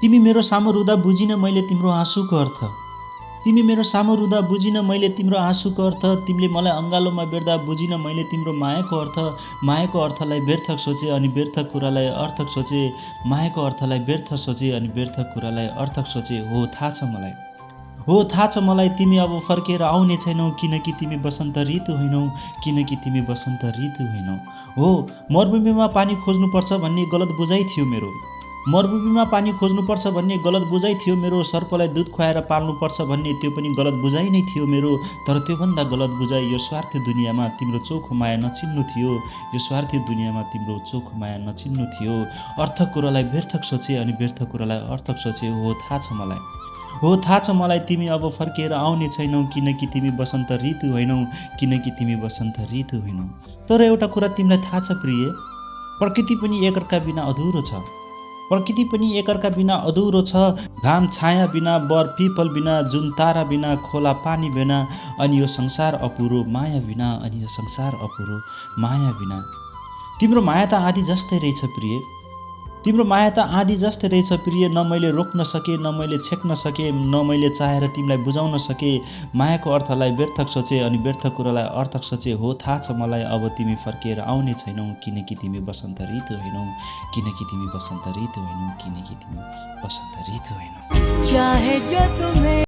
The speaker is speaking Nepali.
तिमी मेरो सामु रुँदा बुझिन मैले तिम्रो आँसुको अर्थ। तिमी मेरो सामु रुँदा बुझिन मैले तिम्रो आँसुको अर्थ। तिमीले मलाई अँगालोमा बेर्दा बुझिन मैले तिम्रो मायाको अर्थ। मायाको अर्थलाई व्यर्थक सोचे अनि व्यर्थक कुरालाई अर्थक सोचे। मायाको अर्थलाई व्यर्थ सोचे अनि व्यर्थक कुरालाई अर्थक सोचे। हो थाहा छ मलाई, हो थाहा छ मलाई, तिमी अब फर्केर आउने छैनौ, किनकि तिमी बसन्त ऋतु होइनौ, किनकि तिमी बसन्त ऋतु होइनौ। हो मरुभूमिमा पानी खोज्नुपर्छ भन्ने गलत बुझाइ थियो मेरो। मरुभूमिमा पानी खोज्नुपर्छ भन्ने गलत बुझाइ थियो मेरो। सर्पलाई दुध खुवाएर पाल्नुपर्छ भन्ने त्यो पनि गलत बुझाइ नै थियो मेरो। तर त्योभन्दा गलत बुझाइ यो स्वार्थी दुनियाँमा तिम्रो चोखो माया नचिन्नु थियो। यो स्वार्थी दुनियाँमा तिम्रो चोखो माया नचिन्नु थियो। अर्थक कुरालाई व्यर्थक सोचे अनि व्यर्थक कुरालाई अर्थक सोचे। हो थाहा छ मलाई, हो थाहा छ मलाई, तिमी अब फर्केर आउने छैनौ, किनकि तिमी बसन्त ऋतु होइनौ, किनकि तिमी बसन्त ऋतु होइनौ। तर एउटा कुरा तिमीलाई थाहा छ प्रिय, प्रकृति पनि एकअर्का बिना अधुरो छ। प्रकृति पनि एकअर्का बिना अधुरो छ। घाम छाया बिना, बर पिपल बिना, जुन तारा बिना, खोला पानी बिना, अनि यो संसार अपुरो माया बिना, अनि यो संसार अपुरो माया बिना। तिम्रो माया त आदि जस्तै रहेछ प्रिय, तिम्रो माया त आदि जस्तै रहेछ प्रिय। न मैले रोक्न सके, न मैले छेक्न सके, न मैले चाहेर तिमीलाई बुझाउन सके। मायाको अर्थलाई व्यर्थक सोचे अनि व्यर्थक कुरालाई अर्थक सोचे। हो थाहा छ मलाई, अब तिमी फर्केर आउने छैनौ, किनकि तिमी बसन्त ऋतु होइनौ, किनकि तिमी बसन्त ऋतु होइनौ, किनकि तिमी बसन्त ऋतु होइनौ। चाहे जो तुम्हें